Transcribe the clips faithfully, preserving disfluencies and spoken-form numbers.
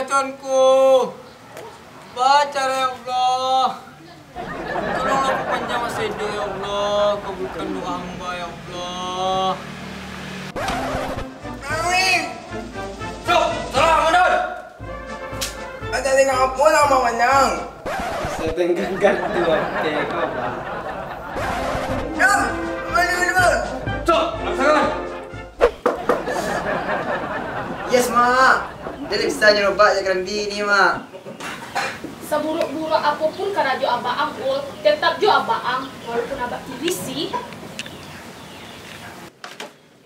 Tuhanku, bacalah ya Allah. Tolonglah papanjang masa hidup ya Allah. Kabulkan doa hamba ya Allah. Amin. Cok, salah, Madan. Ada dengan apa nama Manang? Setengah ganti waktu kau, Bang. Dam, balik, balik, balik. Cok, laksanakan. Yes, Mak. Dia bisa nyerobak je kerambi ni, Mak. Saburuk-buruk apopun karajo abak ang, Ul, tetap jo abak ang, walaupun abak tiri sih.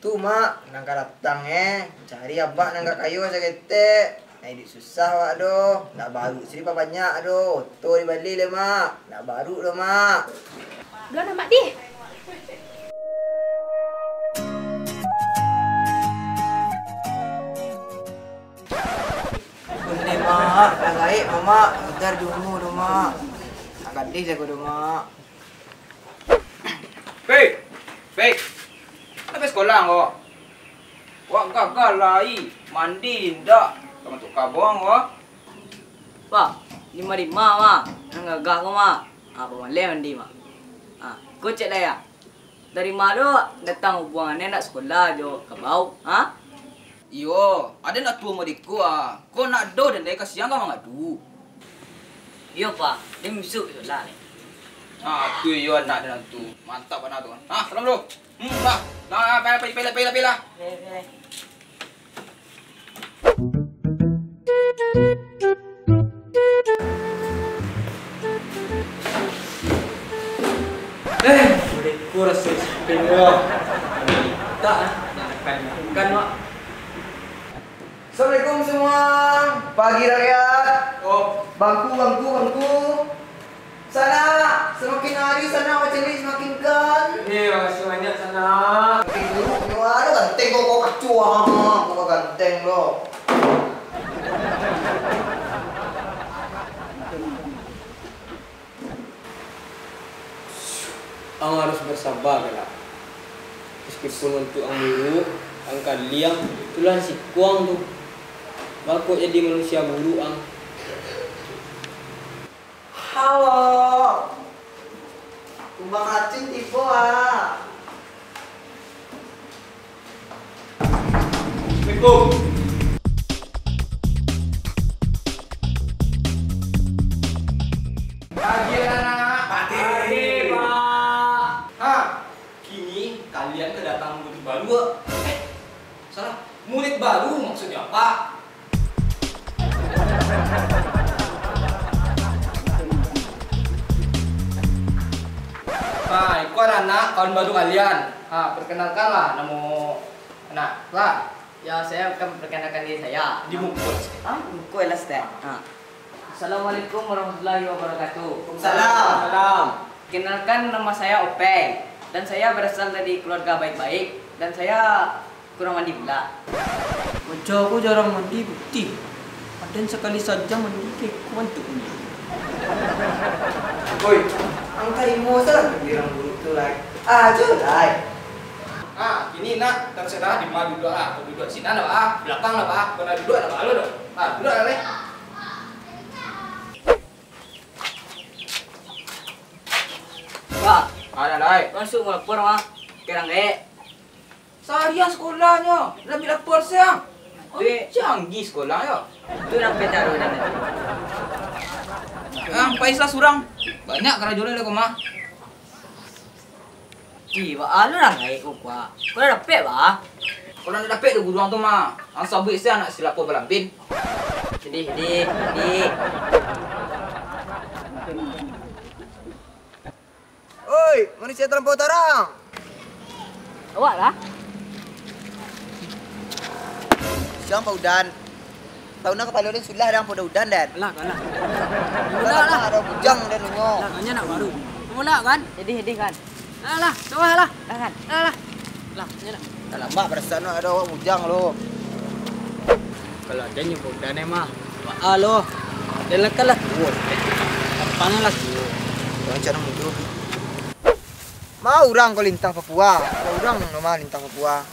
Tu, Mak, nan ka datang, eh, cari abak nan ka kayo saketek. Nak iduik susah awak doh, nak baruak siri pabanyak doh, oto dibali lai, Mak, nak baruak doh, Mak. Duluan, Mak, dih. Ondeh, Mak, lah gaek, Mak, Mak. Ujar di umua doh, Mak. Nak gadih jago doh, Mak. Pik! Pik! Sampai sekolah ko? Wak gagah lai, mandi indak, ka masuak kabong ko. Pak, dima-dima, Mak. Nan gagah ko, Mak. Ah, pamaleh mandi, Mak. Ah, ko cek dayah. Dari ma do datang hubungan nak sekolah jo kabau, ha? Iyo, ado nak tuo model ko, ah. Ko nak do dan dai kasiang ka mangadu. Iyo, Pak. Den bisuak sekolah ni. Ah, tu iyo anak dan tu. Mantap anak tu. Ah, salam dulu. Hmm, dah. Dah, pai, pai, pai, pai, pai, pai. Oke, oke. Eh, mereka rasa istimewa. Tak, ah, nak makan, makan, Mak. Assalamualaikum semua. Pagi, rakyat. Oh. Bangku, bangku, bangku. Sanak, samakin hari sanak mancaliak samakin kan. Eh, makasih banyak, sanak. Makin buruk nyo, ado ganteng kau, kau kacau ah, kau ganteng lo. Ang harus basaba, galak. Meskipun bantuak ang buruk, ang kaliang, itulah sikuang tu. Bakok jadi manusia buruk ang. Halo. Kumbang racun tibo, ah. Assalamualaikum. Pagi, anak. Pagi, Pak. Ha, kini kalian kedatangan murid baru, ah. Eh, salah. Murid baru maksudnya apa? Nah, iko anak-anak kawan baru kalian. Ha, perkenalkanlah namo anak, lah. Ya, saya akan perkenalkan diri saya. Di muka. Ah, muka lah, Ustaz. Ha. Assalamualaikum warahmatullahi wabarakatuh. Waalaikumsalam. Salam. Kenalkan, nama saya Openg, dan saya berasal dari keluarga baik-baik, dan saya kurang mandi pula. Wajah ko jarang mandi putih, aden sakali sajo mandi keko bantuaknyo. Oi, ang tarimo salah mandi urang buruk tu lai. Ajo lai. Ah, kini nak, terserah di ma duduak lah. Duduak sinan lah, ah. Belakang lah, ah. Kau nak duduak lah, ah, lo doh. Ah, duduak lah, lai. Pak, ada lai. Masuk lapor, Pak. Kerang gaek. Saharian sekolahnyo, lah ambiak lapor siang. Oh, canggih sekolahnyo. Tu nan pintar tu, nan tu. Ah, pailah surang. Banyak karajo lai ko mah. Ih, baa lo urang gaek ko, Pak. Ko lah dapek, Pak. Kalau ndak dapek tu guruang tu mah, ang sabuik se anak si lapor balambin. Sedih, sedih, sedih. Oi, manusia talampau tarang. Awak lah. Siang Pak Udan. Tahu nak kapalo den sulah dah, Pak Udan, dan. Alah, alah. Udah lah. Ada bujang dan nungo. Lah, hanya nak baru. Mula kan? Jadi, jadi kan. Alah, coba lah. Lah kan? Alah. Lah, hanya nak. Tak lama perasaan ada awak bujang lo. Kalau ada nyo Pak Udan mah. Wah, lo. Dia lah kan lah tua. Apanya lah tua? Orang cara muda. Mau urang ko lintang Papua. Kalau urang nama lintang Papua.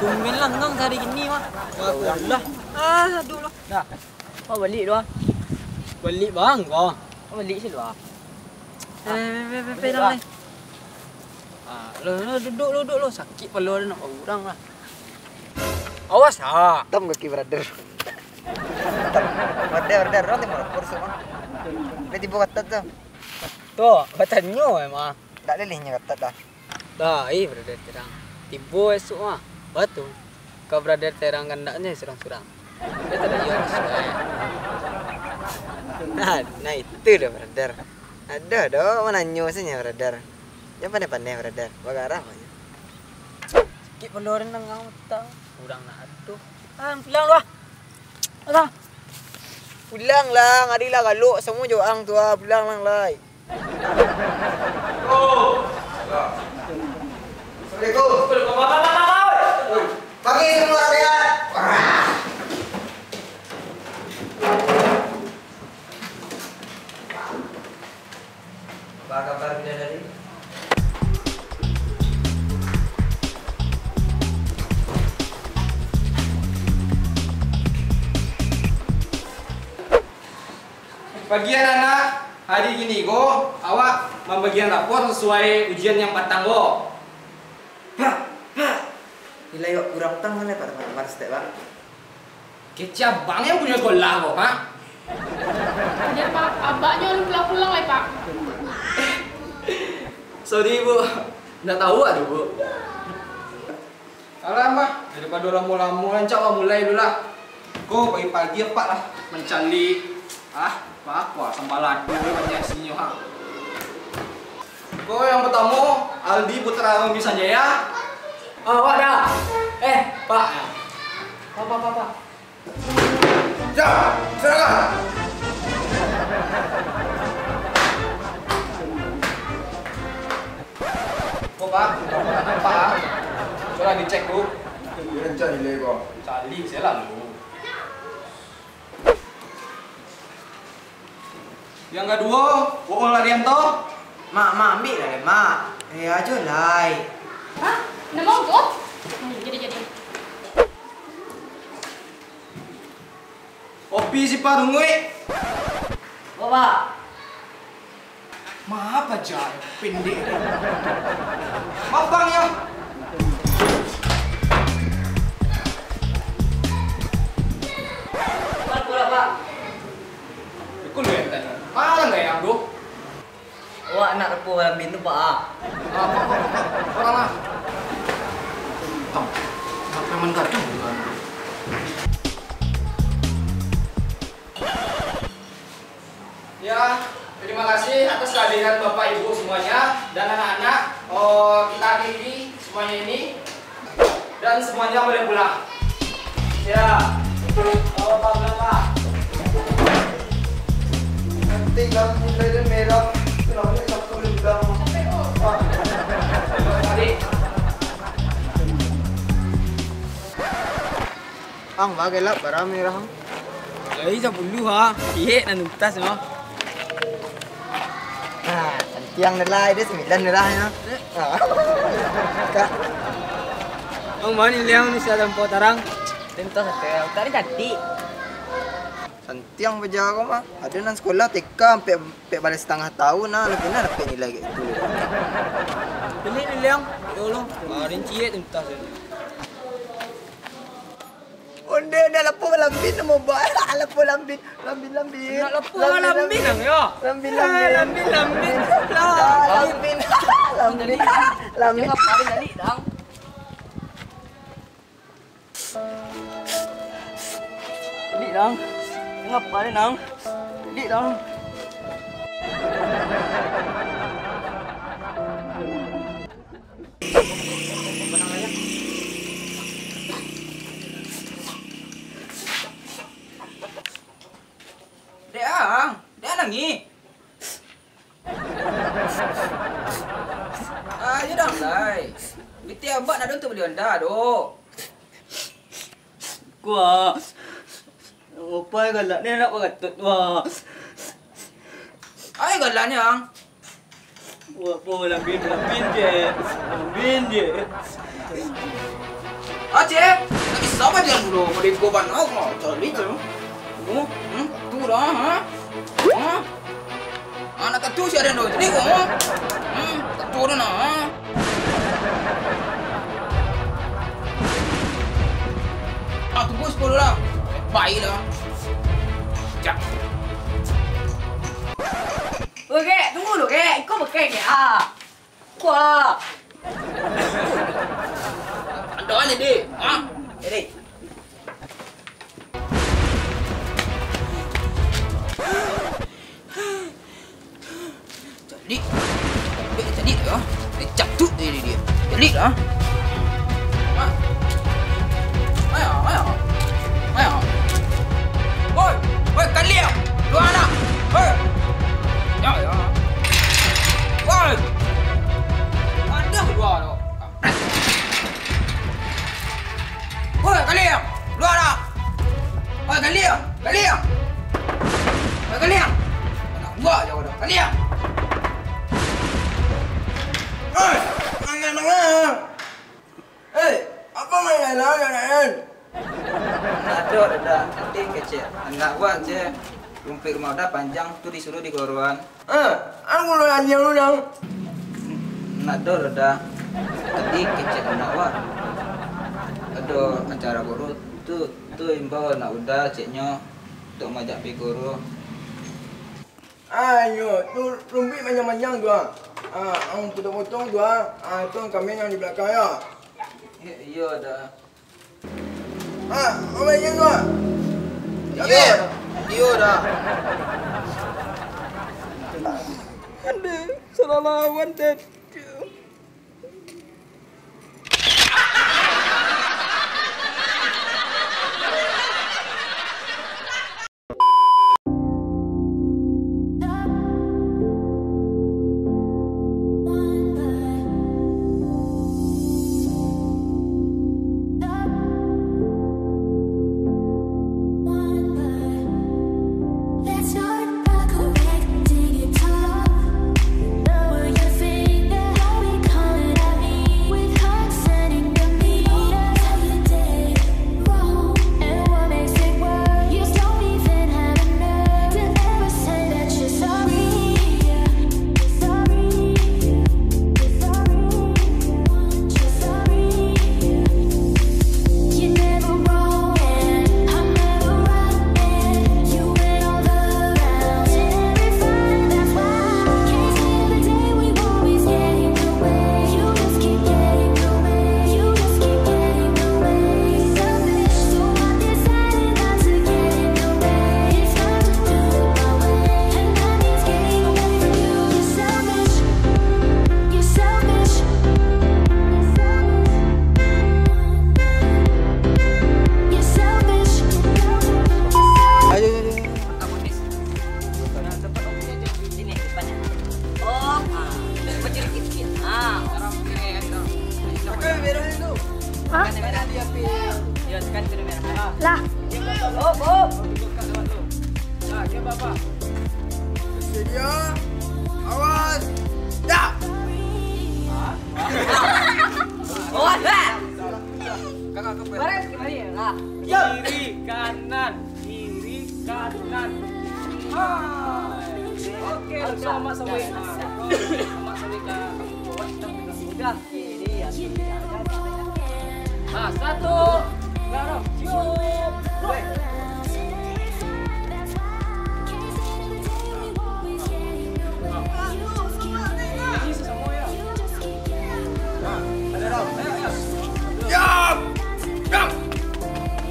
Tumben lah ngang sahari kini mah. Wah, lah. Ah, aduh lah. Dah. Kau balik tu ah. Balik bang kau. Kau balik sih lu ah. Eh, eh, eh, eh, Balik, pedang Bang. ni. Ah, lo, lo, duduk lo, duduk lo. Sakik palo dah nak urang lah. Awas ah. Tam kaki brother. Tam. Brother, brother, orang timur lapor semua. Dia tiba kata tu. Tu, batanyo emang. Tak lelehnya kata dah. Dah, eh, brother terang. Tibo esok ah. Batu. Ka brother terang kandaknyo surang-surang. Dia tak ada yang sesuai. Nah, nah itu dah brother. Ada dah mananyo saja brother. Jangan pandai-pandai brother. Bagarah aja. Sikit pun orang nang utang. Urang nak ado. Ah, pulang lah. Alah. Pulang lah, ngari lah galok samo jo ang tu ah. Pulang lang lai. Assalamualaikum. Pagi semua rakyat. Apa kabar bidadari? Pagi anak-anak, hari kini ko awak mambagian rapor sasuai ujian yang patang ko. Pak, pak. Nilai awak kurang tang mana pak, teman-teman, stek, pak? Kecek abang yang punyo sekolah ko, ha? Ada pak, abaknyo alun pulang-pulang lai pak. Sorry bu, ndak tahu ado bu. Alah mah, daripado lamo-lamo, rancak lah mulai dulu lah. Ko pagi-pagi apak lah mancaliak, ah, apa-apa, sambalado banyak isinyo, ha. Ko yang pertamo, Aldi Putra Romi Sanjaya. Ah, awak dah. Eh, Pak. Pak, Pak, Pak, Pak. Ya, silakan. Ko, Pak, Pak, Pak. Sudah dicek tu. Rancak nilai ko. Cari saya lalu. Yang kaduo, Uul Arianto. Mak, mak, ambiak lah, Mak. Eh, ajo lai. Hah? Nama tu? Hmm, jadi, jadi. Kopi si parunguik. Bapak. Maaf aja, pendek. Maaf, Bang, ya. Maaf, Pak. Ikut lu yang tadi. Malah nggak yang, bro? Awak nak repo malam bin tu, Pak, ah. Ah, Pak, Pak, Pak, Pak. Orang lah. Tong, nak preman gadang juga. Ya, terima kasih atas kehadiran Bapak Ibu semuanya dan anak-anak. Oh, kita akhiri semuanya ini. Dan semuanya boleh pulang. Ya. Bapak-bapak, pulang, Pak. Nanti kamu nilai dia merah, kenapa dia tak boleh pulang? Adik. Ang, bagai lah, bara merah, Ang. Ai, sapuluah, ha. Iyek, nan tuntas, no. Nah, santiang nilai dia, sambilan nilainya. Eh. Ah. Kak. Ang, mano nilai ang ni, sa tampo tarang? Tuntas, Kak. Tadi cantik. Santiang baja ko mah. Ada nan sekolah T K sampai, sampai balik setengah tahun, nah, lebih nah dapat nilai kayak gitu. Pilih nilai ang. Ya Allah, kemarin ciek tuntas. Onde, onde, lapo lambin namo ba-, lapo lambin, lambin, lambin. Nak lapo lambin, lambin, ang, yo. Lambin, eh, lambin. Lambin, lambin. Lah, lambin, lambin, lambin. Jangan paling tadi, dang. Dik, dang. Jangan paling, dang. Dik, dang. Dek ang, dek ang nangih. Ayo dang, lai. Pitih abak nak untuak bali Honda doh. Kuah. Ngapai galak ni anak baratot tu, ah. Ai galaknyo, ang. Wah, po lambin, lambin je. Lambin je. Aceh, Sabar jan dulu, mode goban awak mau cari tu. Oh, hmm, tu dah, ha? Ha? Anak tatu si ada tu, jadi kok, ha? Hmm, tatu dah nah, ha? Ah, tunggu sepuluh lah. Baiklah. Jak. Oke, tunggu dulu, Kek. Iko bekeng, Kek. Ah. Kuah. Ado ni, Dik. Ha? Jadi. Jadi. Jadi, jadi tu, ha? Dia catuk dia, dia. Jadi lah. Ha? Ayo, ayo. Ayo. Woi, woi, kalian. Dua anak. Woi. Ya, ya. Woi. Ada dua tu. Woi, kalian. Dua anak. Woi, kalian. Kalian. Woi, kalian. Anak dua je udah. Kalian. Hei, anak-anak. Hei, apa main anak-anak? Ndak ado, Doda. Tadi kecek anak wak je. Rumpik rumah Uda panjang, tu disuruh digoroan. Ah, aku lo anjing lu dong. Ndak ado, Doda. Tadi kecek anak wak. Ado acara guru tu, tu imbau anak Uda, ceknyo, untuk majak pai guru. Ah, iyo, tu rumpik panjang-panjang tu ah. Ah, ang potong-potong tu ah. Ah, tu kami yang di belakang ya. Iyo, Da. Ah, ang baik tu ah. Iyo, iyo, Da. Aduh, salah lawan, Dad. Sini, depan. Oh, ah. Kecil-kecil. Ah. Hah? Ya, tekan tu merah. Lah. Oh, oh. Sedia. Awas. Dah. Oh, dah. Baris kembali lah. Kiri, kanan. Kiri, kanan. Ah. Oke, langsung Mak Sawi. Ah, Mak Sawi ka bawah, kita pegang. Udah. Ini ya. Ah, satu. Garap. Cium. Dua. Ini sesama ya. Nah, ada dong. Ayo, ayo. Yap! Yap!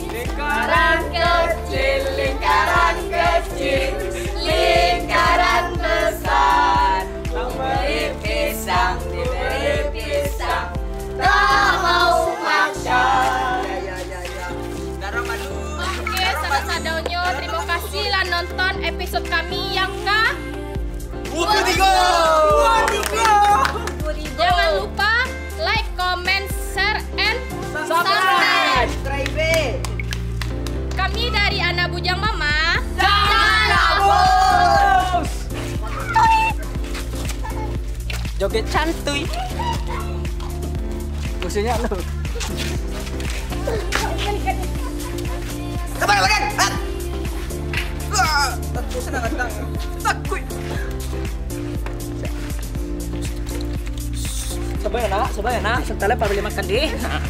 Lingkaran kecil, lingkaran kecil, lingkaran besar. Memberi pisang, diberi pisang, tak mau makan. Oke, sadonyo, terima kasih lah nonton episode kami yang ka Dua puluh tiga. Jangan lupa like, comment, share, and subscribe. Kami dari Anak Bujang Mama. Joget santuy. Maksudnya lu. Sabar, Badan! Ah! Ah! Takut, senang datang. Takut. Sabar, nak. Sabar, nak. Sebentar lai, Pak, boleh makan, deh. Nak.